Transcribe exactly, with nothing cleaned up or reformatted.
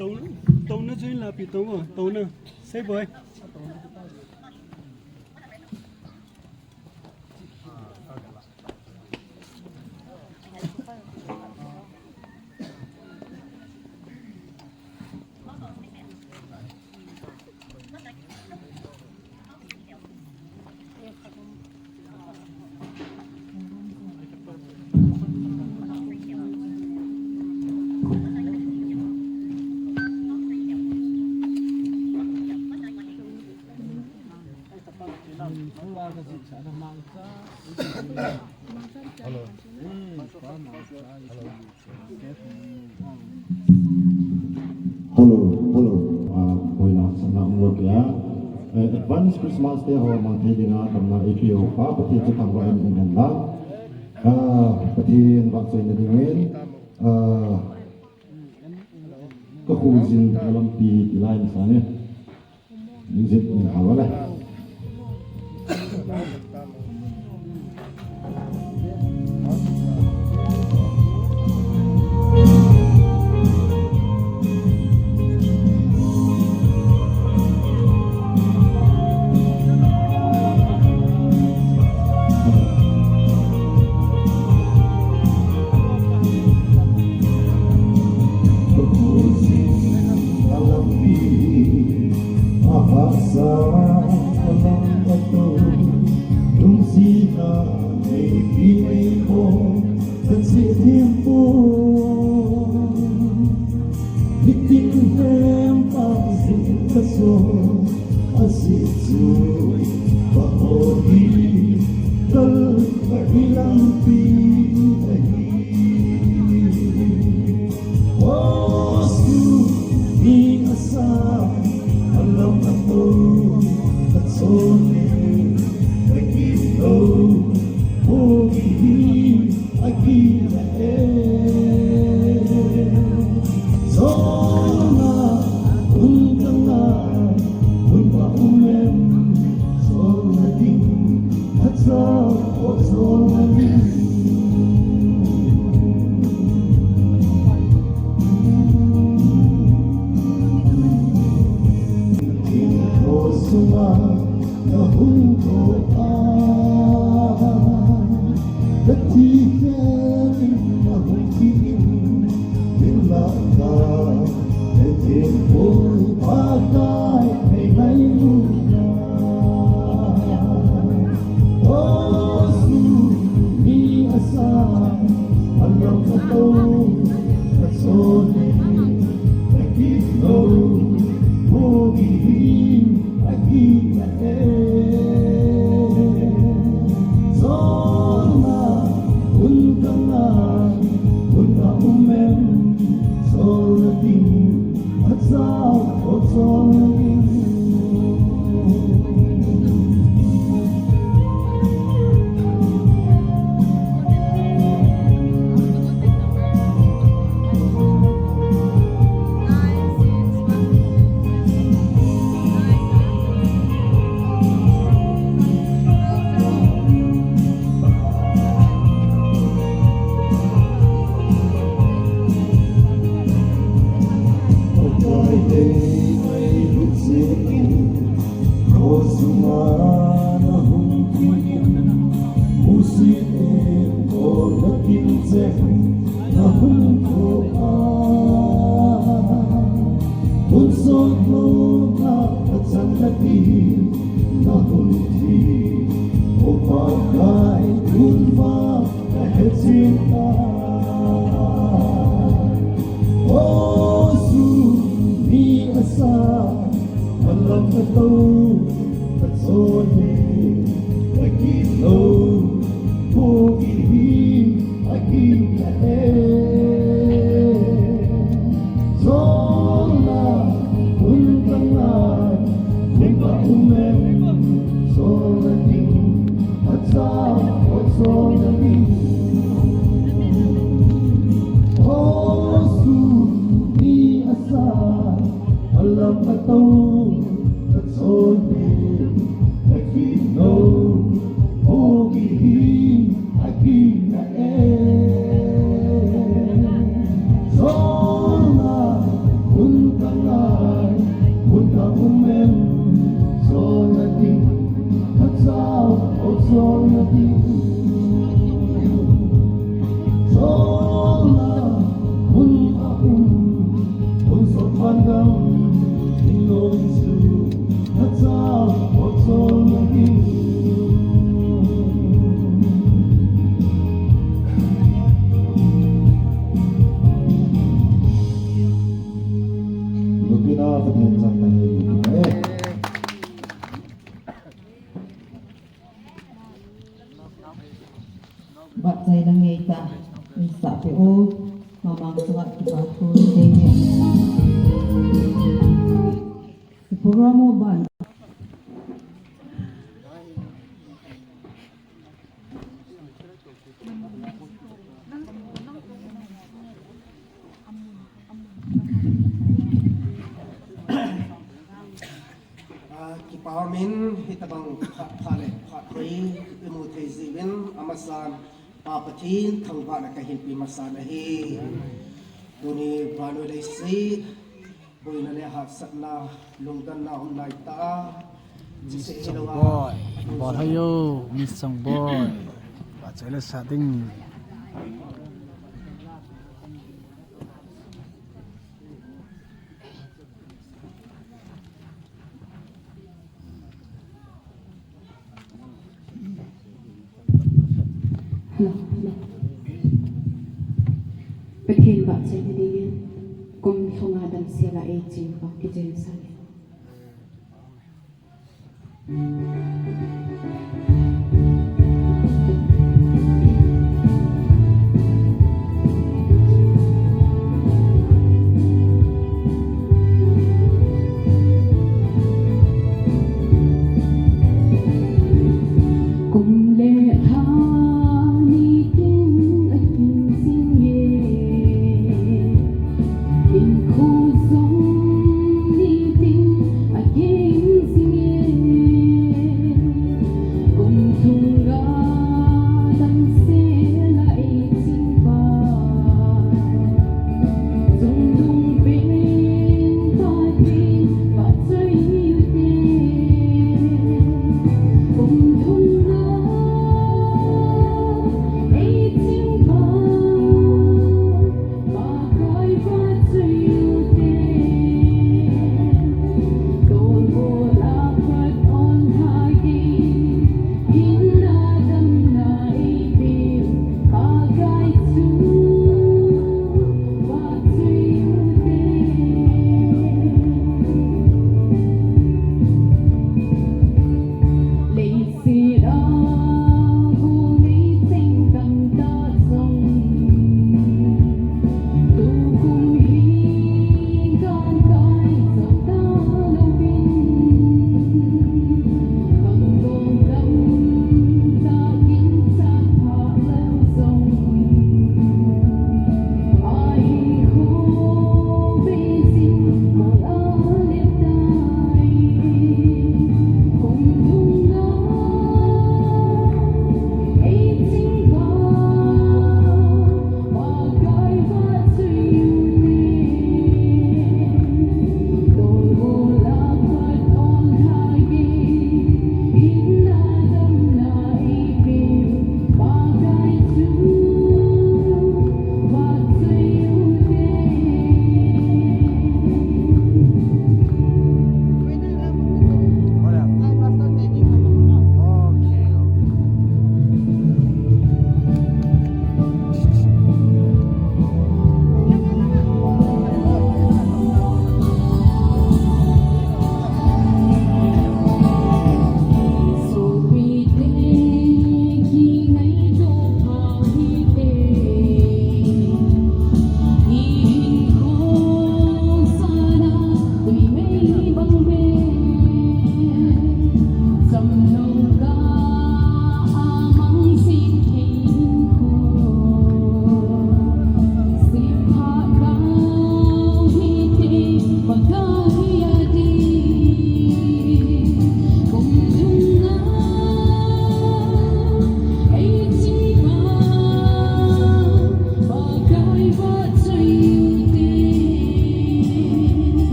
Tona, tona join la pi tona, tona. Sei boi. Hello. Hello, hello. Ah, boina sana umlo kya. Eh, advance Christmas te ho mang thei dinga tamna ipi ho pa Pathen chu thangvah in in hen lang. Ah, Pathen vahchoina dingin. Ah, ka khojin ka lampi ti lai masa ne. Music ni hava le. Chunga kipa thu nei e. Program ho ban. Ah, kipa umin, hitabang phat pha le phat hoi imu thei jiuvin, amasan Pa Pathen thangvahna kahin pe masan ahi. Tuni vannoi leiset boina le hahsatna, lungdonna um nai ta. Miss Chongboi, bol hai o, Miss Chongboi. Ba chai le sa ding. Hello, hello. Pathen vahchoi hi dingin, kum lhunga damsel a eichen ho kichen sah e.